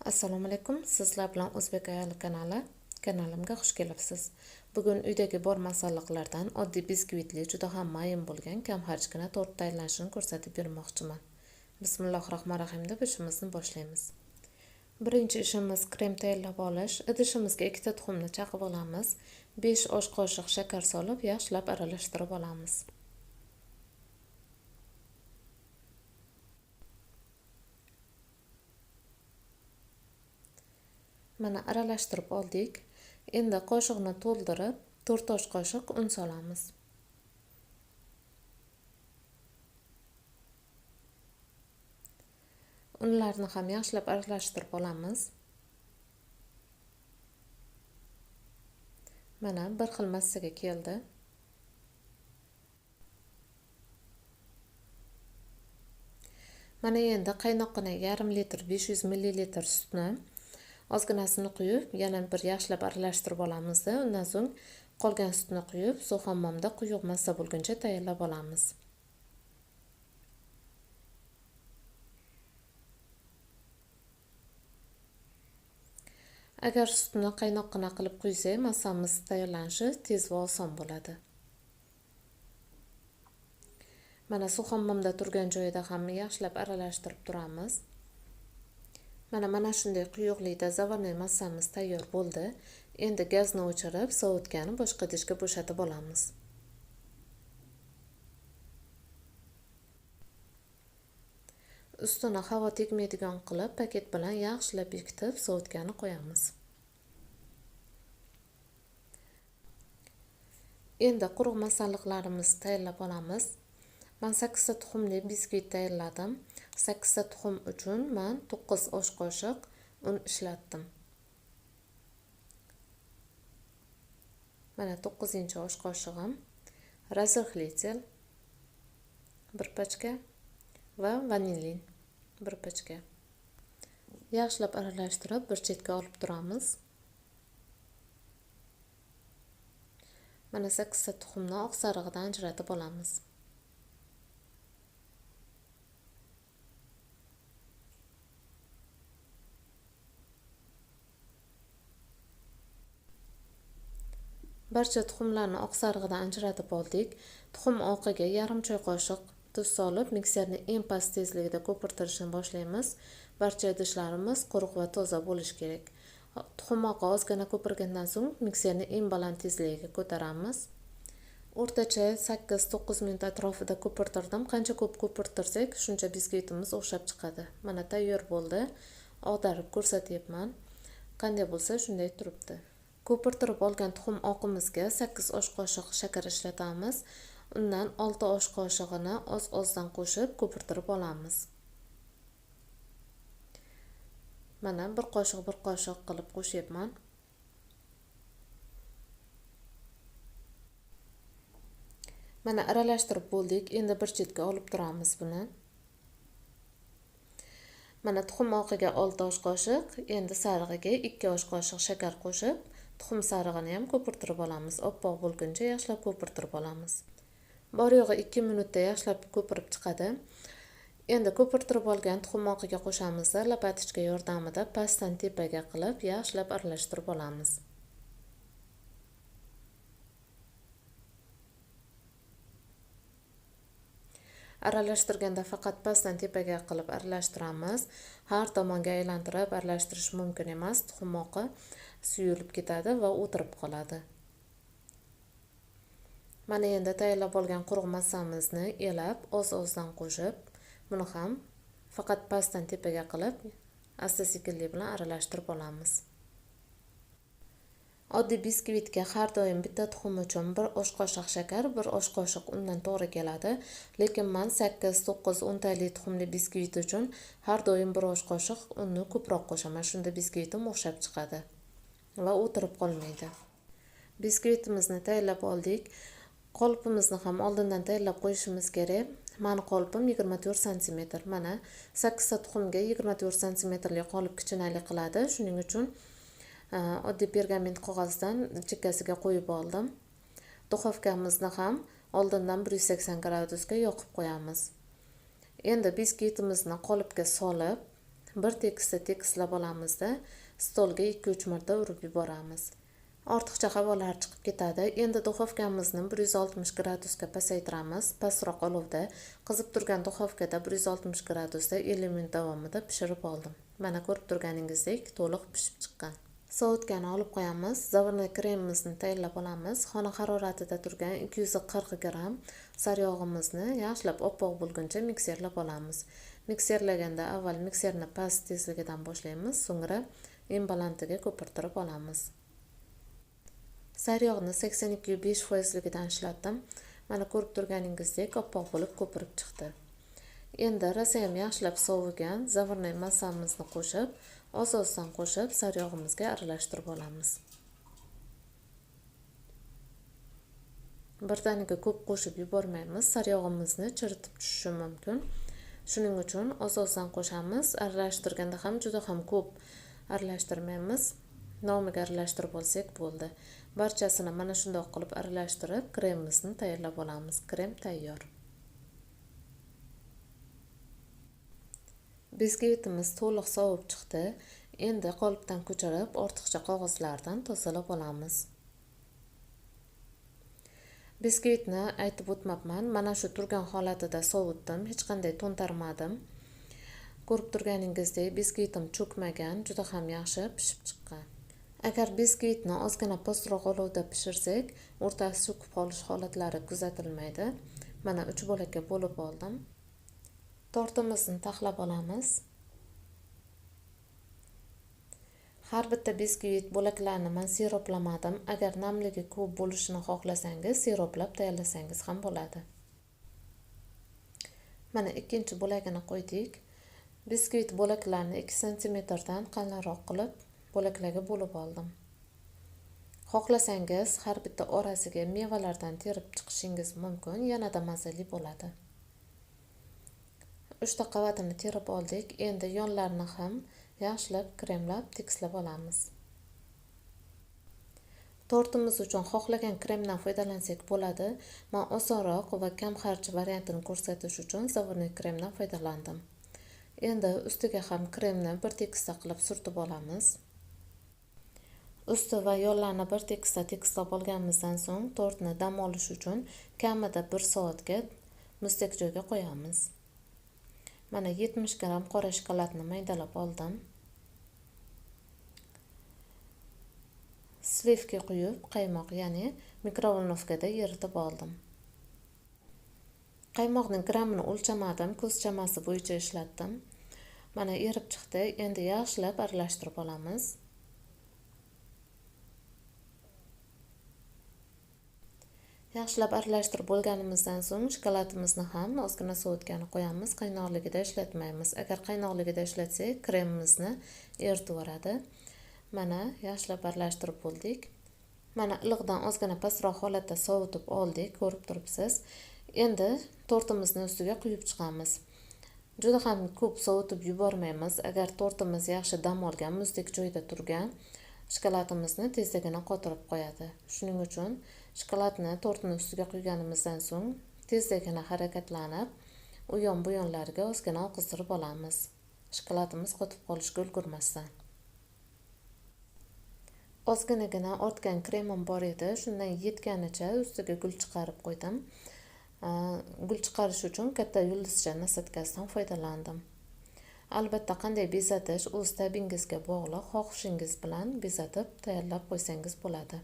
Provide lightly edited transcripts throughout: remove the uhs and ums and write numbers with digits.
Assalomu alaykum. Sizlar bilan O'zbek ayoli kanali. Kanalimga xush kelibsiz. Bugun uydagi bor masalliqlardan oddiy biskvitli, juda ham mayin bo'lgan kam xarjgina tort tayyorlanishini ko'rsatib bermoqchiman. Bismillahir rohmanir rohim deb ishimizni boshlaymiz. Birinchi ishimiz krem tayyorlab olish. Idishimizga 2 ta tuxumni chaqib olamiz. 5 osh qoshiq shakar solib, yaxshilab aralashtirib olamiz. Mana aralashtirib oldik. Endi qoshiqni to'ldirib, 4 osh qoshiq un solamiz. Unlarni ham yaxshilab aralashtirib olamiz. Mana bir xil massaga keldi. Mana endi qaynoqqina yarim litr 500 millilitr sutni ozginasini quyib, yana bir yaxshilab aralashtirib olamiz. Undan so'ng qolgan sutni quyib, suv hammomda quyuq massa bo'lguncha tayyorlab olamiz. Agar sutni qaynoqqina qilib quysak, massamiz tayyorlanishi tez va oson bo'ladi. Mana suv hammomda turgan joyida ham yaxshilab aralashtirib turamiz. Mana shunday quyuqlikda zavarnoy massamiz tayyor bo'ldi. Endi gazni o'chirib, sovutgani boshqa idishga bo'shatib olamiz. Ustini havo tegmaydigan qilib paket bilan yaxshilab bekitib, sovutgani qo'yamiz. Endi quruq masalliqlarimizni tayyorlab olamiz. Men 8 ta tuxumli biskvit tayyorladim. 8 ta tuxum uchun men 9 osh qoshiq un ishlatdim. Mana 9-osh qoshig'im, razrxlitel 1 pachka va vanilin 1 pachka. Yaxshilab aralashtirib bir chetga olib turamiz. Mana 8 ta tuxumni oq sarig'idan ajratib olamiz. Barcha tuxumlarni oq sarig'idan ajratib oldik. Tuxum oqiga yarim choy qoshiq tuz solib, mikserni eng past tezligida ko'pirtirishni boshlaymiz. Barcha idishlarimiz quruq va toza bo'lishi kerak. Tuxum oqi ozgina ko'pirgandan so'ng mikserni eng baland tezligiga ko'taramiz. O'rtacha 8-9 minut atrofida ko'pirtirdim. Qancha ko'p ko'pirtirsak, shuncha biskvitimiz o'xshab chiqadi. Mana tayyor bo'ldi. Ag'darib ko'rsatyapman. Qanday bo'lsa shunday turibdi. Ko'pirtirib olgan tuxum oqimizga 8 osh qoshiq shakar ishlatamiz. Undan 6 osh qoshig'ini oz-ozdan qo'shib ko'pirtirib olamiz. Mana bir qoshiq bir qoshiq qilib qo'shyapman. Mana aralashtirib bo'ldik. Endi bir chetga olib turamiz buni. Mana tuxum oqiga 6 osh qoshiq, endi sarig'iga 2 osh qoshiq shakar qo'shib, tuxum sarig'ini ham ko'pirtirib olamiz. Oppoq bo'lguncha yaxshilab ko'pirtirib olamiz. Bor yo'g'i 2 minutda yaxshilab ko'pirib chiqadi. Endi ko'pirtirib olgan tuxum oqiga qo'shamiz va lopatichka yordamida pastdan tepaga qilib yaxshilab aralashtirib olamiz. Aralashtirganda faqat pastdan tepaga qilib aralashtiramiz. Har tomonga aylantirib aralashtirish mumkin emas. Tuxum oqi suyulib ketadi va o'tirib qoladi. Mana endi tayyorlab olgan quruq massamizni elab, oz-ozdan qo'shib, buni ham faqat pastdan tepaga qilib, asta-sekinlik bilan aralashtirib olamiz. Oddiy biskvitga har doim bitta tuxum uchun 1 osh qoshiq shakar, 1 osh qoshiq undan to'g'ri keladi. Lekin men 8, 9, 10 tali tuxumli biskvit uchun har doim 1 osh qoshiq unni ko'proq qo'shaman. Shunda biskvitim o'xshab chiqadi va o'tirib qolmaydi. Biskvitimizni tayyorlab oldik. Qolipimizni ham oldindan tayyorlab qo'yishimiz kerak. Meni qolipim 24 santimetr. Mana 8 ta tuxumga 24 santimetrlik qolip kichinalik qiladi. Shuning uchun oddiy pergament qog'ozdan chekkasiga qo'yib oldim. Duxovkamizni ham oldindan 180 gradusga yoqib qo'yamiz. Endi biskvitimizni qolipga solib, Bir tekisda tekislab olamizda, stolga 2-3 marta urib yuboramiz. Ortiqcha havolar chiqib ketadi. Endi duxovkamizni 160 gradusga pasaytiramiz. Pastroq olovda, qizib turgan duxovkada 160 gradusda 50 minut davomida pishirib oldim. Mana ko'rib turganingizdek to'liq pishib chiqqan. Sovutgani olib qo'yamiz. Заварной kremimizni tayyorlab olamiz. Xona haroratida turgan 240 gramm saryog'imizni yaxshilab oppoq bo'lguncha mikserlab olamiz. Mikserlaganda avval mikserni past tezligidan boshlaymiz, so'ngra eng balandiga ko'pirtirib olamiz. Saryog'ni 82,5%ligidan ishlatdim. Mana ko'rib turganingizdek oppoq bo'lib ko'pirib chiqdi. Endi rosayam yaxshilab sovigan заварной massamizni qo'shib, oz-ozdan qo'shib saryog'imizga aralashtirib olamiz. Birdaniga ko'p qo'shib yubormaymiz, saryog'imizni chiritib tushishi mumkin. Shuning uchun oz-ozdan qo'shamiz. Aralashtirganda ham juda ham ko'p aralashtirmaymiz. Nomiga aralashtirib olsak bo'ldi. Barchasini mana shundoq qilib aralashtirib, kremimizni tayyorlab olamiz. Krem tayyor. Biskvitimiz to'liq sovib chiqdi. Endi qolipdan ko'chirib, ortiqcha qog'ozlardan tozalab olamiz. Biskvitni aytib o'tmabman. Mana shu turgan holatida sovutdim, hech qanday to'ntarmadim. Ko'rib turganingizdek biskvitim cho'kmagan, juda ham yaxshi pishib chiqqan. Agar biskvitni ozgina pastroq olovda pishirsak, o'rtasi cho'kib qolish holatlari kuzatilmaydi. Mana 3 bo'lakka bo'lib oldim. Tortimizni taxlab olamiz. Har bitta biskvit bo'laklarini men siroplamadim. Agar namligi ko'p bo'lishini xohlasangiz, siroplab tayyorlasangiz ham bo'ladi. Mana ikkinchi bo'lagini qo'ydik. Biskvit bo'laklarini 2 santimetrdan qalinroq qilib bo'laklarga bo'lib oldim. Xohlasangiz har bitta orasiga mevalardan terib chiqishingiz mumkin, yanada mazali bo'ladi. 3 ta qavatini terib oldik. Endi yonlarini ham yaxshilab kremlab tekislab olamiz. Tortimiz uchun xohlagan kremdan foydalansak bo'ladi. Men osonroq va kam xarj variantini ko'rsatish uchun заварной kremdan foydalandim. Endi ustiga ham kremni bir tekisda qilib surtib olamiz. Usti va yonlarini bir tekisda tekislab olganimizdan so'ng tortni dam olish uchun kamida 1 soatga muzdek joyga qo'yamiz. Mana 70 gramm qora shokoladni maydalab oldim. Slivka quyib, qaymoq, ya'ni mikrovolnovkada eritib oldim. Qaymoqning grammini o'lchamadim, ko'z chamasi bo'yicha ishlatdim. Mana erib chiqdi. Endi yaxshilab aralashtirib olamiz. Yaxshilab aralashtirib bo'lganimizdan so'ng shokoladimizni ham ozgina sovutgani qo'yamiz. Qaynoqligida ishlatmaymiz. Agar qaynoqligida ishlatsak, kremimizni eritib yuboradi. Mana yaxshilab aralashtirib bo'ldik. Mana iliqdan ozgina pastroq holatda sovutib oldik, ko'rib turibsiz. Endi tortimizni ustiga quyib chiqamiz. Juda ham ko'p sovutib yubormaymiz. Agar tortimiz yaxshi dam olgan, muzdek joyda turgan, shokoladimizni tezdagina qotirib qo'yadi. Shuning uchun shokoladni tortning ustiga quyganimizdan so'ng tezdagina harakatlanib, u yon bu yonlariga ozgina oqizdirib olamiz. Shokoladimiz qotib qolishga ulgurmasdan. Ozginagina ortgan kremim bor edi, shundan yetganicha ustiga gul chiqarib qo'ydim. Gul chiqarish uchun katta yulduzcha nasatkasidan foydalandim. Albatta qanday bezatish o'z tabingizga bog'liq, xohishingiz bilan bezatib tayyorlab qo'ysangiz bo'ladi.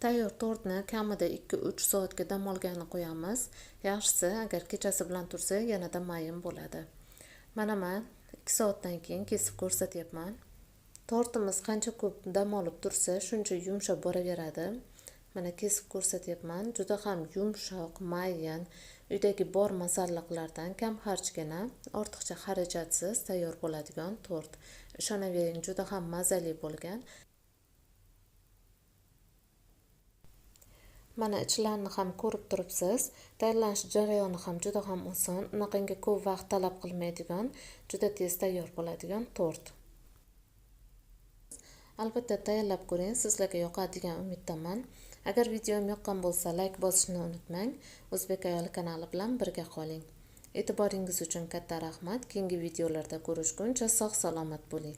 Tayyor tortni kamida 2-3 soatga dam olgani qo'yamiz. Yaxshisi agar kechasi bilan tursa yanada mayin bo'ladi. Mana men 2 soatdan keyin kesib ko'rsatyapman. Tortimiz qancha ko'p dam olib tursa, shuncha yumshab boraveradi. Mana kesib ko'rsatyapman. Juda ham yumshoq, mayin, uydagi bor masalliqlardan kam xarjgina, ortiqcha xarajatsiz tayyor bo'ladigan tort. Ishonavering, juda ham mazali bo'lgan. Mana ichlarini ham ko'rib turibsiz. Tayyorlanish jarayoni ham juda ham oson, unaqangi ko'p vaqt talab qilmaydigan, juda tez tayyor bo'ladigan tort. Albatta tayyorlab ko'ring, sizlarga yoqadi degan umiddaman. Agar videom yoqqan bo'lsa, like bosishni unutmang. O'zbek ayoli kanali bilan birga qoling. E'tiboringiz uchun katta rahmat. Keyingi videolarda ko'rishguncha sog' salomat bo'ling.